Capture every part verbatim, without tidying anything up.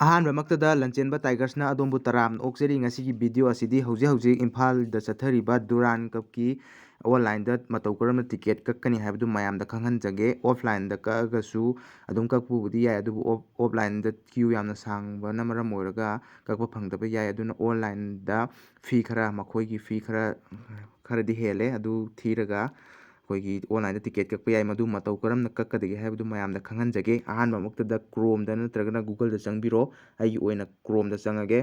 ꯑꯍꯥꯟꯕꯃꯛꯇꯗ ꯂꯟꯆꯦꯟꯕ ꯇꯥꯏꯒꯔꯁꯅ ꯑꯗꯣꯝꯕꯨ ꯇꯔꯥꯝꯅ ꯑꯣꯛꯆꯔꯤ꯫ ꯉꯁꯤꯒꯤ ꯚꯤꯗꯤꯑꯣ ꯑꯁꯤꯗꯤ ꯍꯧꯖꯤꯛ ꯍꯧꯖꯤꯛ ꯏꯝꯐꯥꯜꯗ ꯆꯠꯊꯔꯤꯕ ꯗꯨꯔꯥꯟ ꯀꯞꯀꯤ ꯑꯣꯟꯂꯥꯏꯟꯗ ꯃꯇꯧ ꯀꯔꯝꯅ ꯇꯤꯀꯦꯠ ꯀꯛꯀꯅꯤ ꯍꯥꯏꯕꯗꯨ ꯃꯌꯥꯝꯗ ꯈꯪꯍꯟꯖꯒꯦ꯫ ꯑꯣꯐꯂꯥꯏꯟꯗ ꯀꯛꯑꯒꯁꯨ ꯑꯗꯨꯝ ꯀꯛꯄꯕꯨꯗꯤ ꯌꯥꯏ, ꯑꯗꯨꯕꯨ ꯑꯣꯞ-, ꯑꯣꯐꯂꯥꯏꯟꯗ ꯀ꯭ꯌꯨ ꯌꯥꯝꯅ ꯁꯥꯡꯕꯅ ꯃꯔꯝ ꯑꯣꯏꯔꯒ ꯀꯛꯄ ꯐꯪꯗꯕ ꯌꯥꯏ꯫ ꯑꯗꯨꯅ ꯑꯣꯟꯂꯥꯏꯟꯗ ꯐꯤ ꯈꯔ, ꯃꯈꯣꯏꯒꯤ ꯐꯤ ꯈꯔ, ꯈꯔꯗꯤ ꯍꯦꯜꯂꯦ, ꯑꯗꯨ ꯊꯤꯔꯒ ꯑꯩꯈꯣꯏꯒꯤ ꯑꯣꯟꯂꯥꯏꯟꯗ ꯇꯤꯀꯦꯠ ꯀꯛꯄ ꯌꯥꯏ꯫ ꯃꯗꯨ ꯃꯇꯧ ꯀꯔꯝꯅ ꯀꯛꯀꯗꯒꯦ ꯍꯥꯏꯕꯗꯨ ꯃꯌꯥꯝꯗ ꯈꯪꯍꯟꯖꯒꯦ꯫ ꯑꯍꯥꯟꯕꯃꯛꯇꯗ ꯀ꯭ꯔꯣꯝꯗ ꯅꯠꯇ꯭ꯔꯒꯅ ꯒꯨꯒꯜꯗ ꯆꯪꯕꯤꯔꯣ꯫ ꯑꯩꯒꯤ ꯑꯣꯏꯅ ꯀ꯭ꯔꯣꯝꯗ ꯆꯪꯉꯒꯦ꯫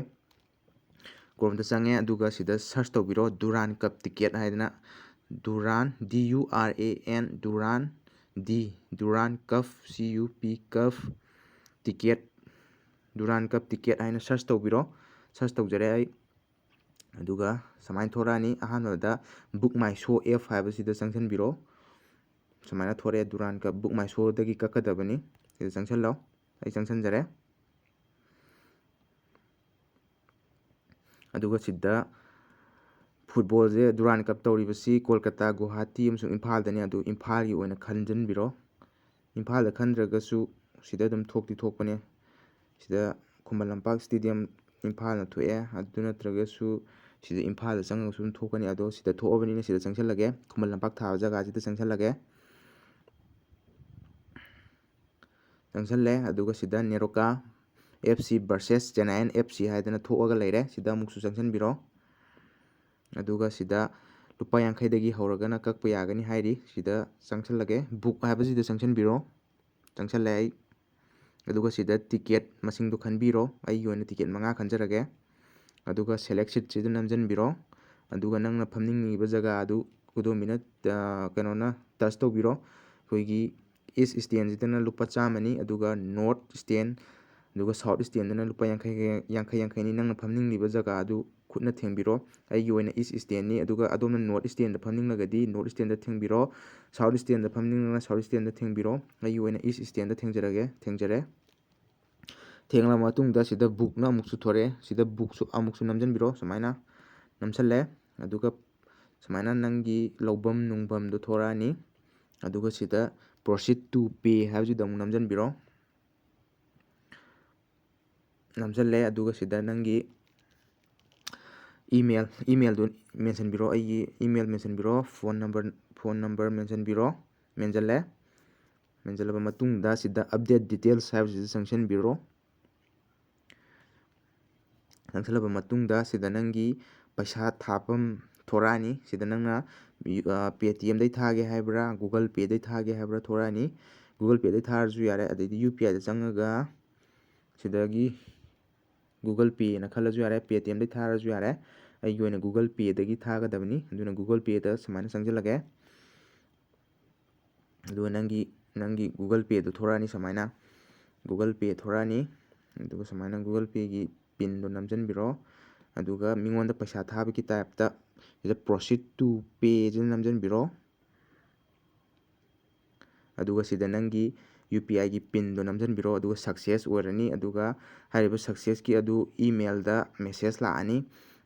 ꯀ꯭ꯔꯣꯝꯗ ꯆꯪꯉꯦ, ꯑꯗꯨꯒ ꯁꯤꯗ ꯁꯔꯁ ꯇꯧꯕꯤꯔꯣ, ꯗꯨꯔꯥꯟ ꯀꯞ ꯇꯤꯀꯦꯠ ꯍꯥꯏꯗꯅ꯫ Durand, D U R A N, Durand, D, Durand cup, C U P, cup, ticket, Durand cup ticket ꯍꯥꯏꯅ ꯁꯔꯁ ꯇꯧꯕꯤꯔꯣ꯫ ꯁꯔꯁ ꯇꯧꯖꯔꯦ ꯑꯩ꯫ ꯑꯗꯨꯒ ꯁꯨꯃꯥꯏꯅ ꯊꯣꯔꯛꯑꯅꯤ꯫ ꯑꯍꯥꯟꯕꯗ ꯕꯨꯛ ꯃꯥꯏ ꯁꯣ ꯑꯦꯞ ꯍꯥꯏꯕꯁꯤꯗ ꯆꯪꯁꯤꯟꯕꯤꯔꯣ꯫ ꯁꯨꯃꯥꯏꯅ ꯊꯣꯔꯛꯑꯦ, ꯗꯨꯔꯥꯟ ꯀꯞ ꯕꯨꯛ ꯃꯥꯏ ꯁꯣꯗꯒꯤ ꯀꯛꯀꯗꯕꯅꯤ꯫ ꯁꯤꯗ ꯆꯪꯁꯤꯜꯂꯣ꯫ ꯑꯩ ꯆꯪꯁꯤꯟꯖꯔꯦ꯫ ꯑꯗꯨꯒ ꯁꯤꯗ ꯐꯨꯠꯕꯣꯜꯁꯦ, ꯗꯨꯔꯥꯟ ꯀꯞ ꯇꯧꯔꯤꯕꯁꯤ ꯀꯣꯜꯀꯇꯥ, ꯒꯨꯋꯥꯍꯥꯇꯤ ꯑꯃꯁꯨꯡ ꯏꯝꯐꯥꯜꯗꯅꯤ꯫ ꯑꯗꯨ ꯏꯝꯐꯥꯜꯒꯤ ꯑꯣꯏꯅ ꯈꯟꯖꯟꯕꯤꯔꯣ꯫ ꯏꯝꯐꯥꯜꯗ ꯈꯟꯗ꯭ꯔꯒꯁꯨ ꯁꯤꯗ ꯑꯗꯨꯝ ꯊꯣꯛꯇꯤ ꯊꯣꯛꯄꯅꯦ꯫ ꯁꯤꯗ ꯈꯨꯃꯟ ꯂꯝꯄꯥꯛ ꯁ꯭ꯇꯦꯗꯤꯌꯝ ꯏꯝꯐꯥꯜꯅ ꯊꯣꯛꯑꯦ꯫ ꯑꯗꯨ ꯅꯠꯇ꯭ꯔꯒꯁꯨ ꯁꯤꯗ ꯏꯝꯐꯥꯜꯗ ꯆꯪꯉꯒꯁꯨ ꯑꯗꯨꯝ ꯊꯣꯛꯀꯅꯤ꯫ ꯑꯗꯣ ꯁꯤꯗ ꯊꯣꯛꯑꯕꯅꯤꯅ ꯁꯤꯗ ꯆꯪꯁꯤꯜꯂꯒꯦ, ꯈꯨꯃꯟ ꯂꯝꯄꯥꯛ ꯊꯥꯕ ꯖꯒꯥꯁꯤꯗ ꯆꯪꯁꯤꯜꯂꯒꯦ꯫ ꯆꯪꯁꯤꯜꯂꯦ꯫ ꯑꯗꯨꯒ ꯁꯤꯗ Neroca F C versus Chennaiyin F C ꯍꯥꯏꯗꯅ ꯊꯣꯛꯑꯒ ꯂꯩꯔꯦ꯫ ꯁꯤꯗ ꯑꯃꯨꯛꯁꯨ ꯆꯪꯁꯤꯟꯕꯤꯔꯣ꯫ ꯑꯗꯨꯒ ꯁꯤꯗ ꯂꯨꯄꯥ ꯌꯥꯡꯈꯩꯗꯒꯤ ꯍꯧꯔꯒꯅ ꯀꯛꯄ ꯌꯥꯒꯅꯤ ꯍꯥꯏꯔꯤ꯫ ꯁꯤꯗ ꯆꯪꯁꯤꯜꯂꯒꯦ꯫ ꯕꯨꯛ ꯍꯥꯏꯕꯁꯤꯗ ꯆꯪꯁꯤꯟꯕꯤꯔꯣ꯫ ꯆꯪꯁꯤꯜꯂꯦ ꯑꯩ꯫ ꯑꯗꯨꯒ ꯁꯤꯗ ꯇꯤꯀꯦꯠ ꯃꯁꯤꯡꯗꯣ ꯈꯟꯕꯤꯔꯣ꯫ ꯑꯩꯒꯤ ꯑꯣꯏꯅ ꯇꯤꯀꯦꯠ ꯃꯉꯥ ꯈꯟꯖꯔꯒꯦ꯫ ꯑꯗꯨꯒ ꯁꯦꯂꯦꯛ ꯁꯤꯠꯁꯤꯗ ꯅꯝꯁꯤꯟꯕꯤꯔꯣ꯫ ꯑꯗꯨꯒ ꯅꯪꯅ ꯐꯝꯅꯤꯡꯉꯤꯕ ꯖꯒꯥ ꯑꯗꯨ ꯈꯨꯗꯣꯝꯕꯤꯅ, ꯑ, ꯀꯩꯅꯣꯅ ꯇꯆ ꯇꯧꯕꯤꯔꯣ꯫ ꯑꯩꯈꯣꯏꯒꯤ ꯏꯁ ꯏꯁꯇꯦꯟꯁꯤꯗꯅ ꯂꯨꯄꯥ ꯆꯥꯝꯃꯅꯤ, ꯑꯗꯨꯒ ꯅꯣꯔꯠ ꯏꯁꯇꯦꯟ, ꯑꯗꯨꯒ ꯁꯥꯎꯠ ꯏꯁꯇꯦꯟꯗꯅ ꯂꯨꯄꯥ ꯌꯥꯡꯈꯩ, ꯌꯥꯡꯈꯩ, ꯌꯥꯡꯈꯩꯅꯤ꯫ ꯅꯪꯅ ꯐꯝꯅꯤꯡꯂꯤꯕ ꯖꯒꯥ ꯑꯗꯨ ꯈꯨꯠꯅ ꯊꯦꯡꯕꯤꯔꯣ꯫ ꯑꯩꯒꯤ ꯑꯣꯏꯅ ꯏꯁ ꯏꯁꯇꯦꯟꯅꯤ, ꯑꯗꯨꯒ ꯑꯗꯣꯝꯅ ꯅꯣꯔꯠ ꯏꯁꯇꯦꯟꯗ ꯐꯝꯅꯤꯡꯂꯒꯗꯤ ꯅꯣꯔꯠ ꯏꯁꯇꯦꯟꯗ ꯊꯦꯡꯕꯤꯔꯣ, ꯁꯥꯎꯠ ꯏꯁꯇꯦꯟꯗ ꯐꯝꯅꯤꯡꯂꯒꯅ ꯁꯥꯎꯠ ꯏꯁꯇꯦꯟꯗ ꯊꯦꯡꯕꯤꯔꯣ꯫ ꯑꯩꯒꯤ ꯑꯣꯏꯅ ꯏꯁ ꯏꯁꯇꯦꯟꯗ ꯊꯦꯡꯖꯔꯒꯦ, ꯊꯦꯡꯖꯔꯦ꯫ ꯊꯦꯡꯂꯕ ꯃꯇꯨꯡꯗ ꯁꯤꯗ ꯕꯨꯛꯅ ꯑꯃꯨꯛꯁꯨ ꯊꯣꯔꯛꯑꯦ꯫ ꯁꯤꯗ ꯕꯨꯛꯁꯨ ꯑꯃꯨꯛꯁꯨ ꯅꯝꯁꯤꯟꯕꯤꯔꯣ꯫ ꯁꯨꯃꯥꯏꯅ ꯅꯝꯁꯜꯂꯦ꯫ ꯑꯗꯨꯒ ꯁꯨꯃꯥꯏꯅ ꯅꯪꯒꯤ ꯂꯧꯐꯝ ꯅꯨꯡꯐꯝꯗꯣ ꯊꯣꯔꯛꯑꯅꯤ꯫ ꯑꯗꯨꯒ ꯁꯤꯗ proceed to pay ꯍꯥꯏꯕꯁꯤꯗ ꯑꯃꯨꯛ ꯅꯝꯁꯤꯟꯕꯤꯔꯣ꯫ ꯅꯝꯁꯤꯜꯂꯦ꯫ ꯑꯗꯨꯒ ꯁꯤꯗ ꯅꯪꯒꯤ email, emailꯗꯨ mentionꯕꯤꯔꯣ, ꯑꯩꯒꯤ email mentionꯕꯤꯔꯣ, phone number, phone number mentionꯕꯤꯔꯣ꯫ ꯃꯦꯟꯁꯤꯜꯂꯦ꯫ ꯃꯦꯟꯁꯤꯜꯂꯕ ꯃꯇꯨꯡꯗ ꯁꯤꯗ update details ꯍꯥꯏꯕꯁꯤꯗ ꯆꯪꯁꯤꯟꯕꯤꯔꯣ꯫ ꯆꯪꯁꯤꯜꯂꯕ ꯃꯇꯨꯡꯗ ꯁꯤꯗ ꯅꯪꯒꯤ ꯄꯩꯁꯥ ꯊꯥꯐꯝ ꯊꯣꯔꯛꯑꯅꯤ꯫ ꯁꯤꯗ ꯅꯪꯅ Paytmꯗꯩ ꯊꯥꯒꯦ ꯍꯥꯏꯕ꯭ꯔꯥ, Google Payꯗꯩ ꯊꯥꯒꯦ ꯍꯥꯏꯕ꯭ꯔꯥ ꯊꯣꯔꯛꯑꯅꯤ꯫ Google Payꯗꯩ ꯊꯥꯔꯁꯨ ꯌꯥꯔꯦ꯫ ꯑꯗꯩꯗꯤ UPIꯗ ꯆꯪꯉꯒ ꯁꯤꯗꯒꯤ Google Payꯅ ꯈꯜꯂꯁꯨ ꯌꯥꯔꯦ, Paytmꯗꯩ ꯊꯥꯔꯁꯨ ꯌꯥꯔꯦ꯫ ꯑꯩꯒꯤ ꯑꯣꯏꯅ Google Payꯗꯒꯤ ꯊꯥꯒꯗꯕꯅꯤ꯫ ꯑꯗꯨꯅ Google Payꯗ ꯁꯨꯃꯥꯏꯅ ꯆꯪꯁꯤꯜꯂꯒꯦ꯫ ꯑꯗꯨꯒ ꯅꯪꯒꯤ, ꯅꯪꯒꯤ Google Payꯗꯣ ꯊꯣꯔꯛꯑꯅꯤ ꯁꯨꯃꯥꯏꯅ꯫ Google Pay ꯊꯣꯔꯛꯑꯅꯤ꯫ ꯑꯗꯨꯒ ꯁꯨꯃꯥꯏꯅ Google Payꯒꯤ pinꯗꯣ ꯅꯝꯁꯤꯟꯕꯤꯔꯣ꯫ ꯑꯗꯨꯒ ꯃꯤꯉꯣꯟꯗ ꯄꯩꯁꯥ ꯊꯥꯕꯒꯤ typeꯇ ꯁꯤꯗ proceed to payꯁꯤꯗ ꯅꯝꯁꯤꯟꯕꯤꯔꯣ꯫ ꯑꯗꯨꯒ ꯁꯤꯗ ꯅꯪꯒꯤ UPIꯒꯤ pinꯗꯣ ꯅꯝꯁꯤꯟꯕꯤꯔꯣ꯫ ꯑꯗꯨꯒ success ꯑꯣꯏꯔꯅꯤ꯫ ꯑꯗꯨꯒ ꯍꯥꯏꯔꯤꯕ successꯀꯤ ꯑꯗꯨ emailꯗ message ꯂꯥꯛꯑꯅꯤ꯫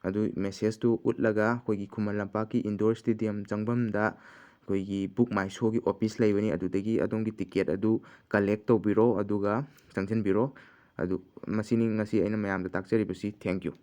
ꯑꯗꯨ messageꯇꯨ ꯎꯠꯂꯒ ꯑꯩꯈꯣꯏꯒꯤ ꯈꯨꯃꯟ ꯂꯝꯄꯥꯛꯀꯤ indoor stadium ꯆꯪꯐꯝꯗ ꯑꯩꯈꯣꯏꯒꯤ Book My Showꯒꯤ office ꯂꯩꯕꯅꯤ꯫ ꯑꯗꯨꯗꯒꯤ ꯑꯗꯣꯝꯒꯤ ticket ꯑꯗꯨ collect ꯇꯧꯕꯤꯔꯣ, ꯑꯗꯨꯒ ꯆꯪꯁꯤꯟꯕꯤꯔꯣ꯫ ꯑꯗꯨ ꯃꯁꯤꯅꯤ ꯉꯁꯤ ꯑꯩꯅ ꯃꯌꯥꯝꯗ ꯇꯥꯛꯆꯔꯤꯕꯁꯤ꯫ Thank you꯫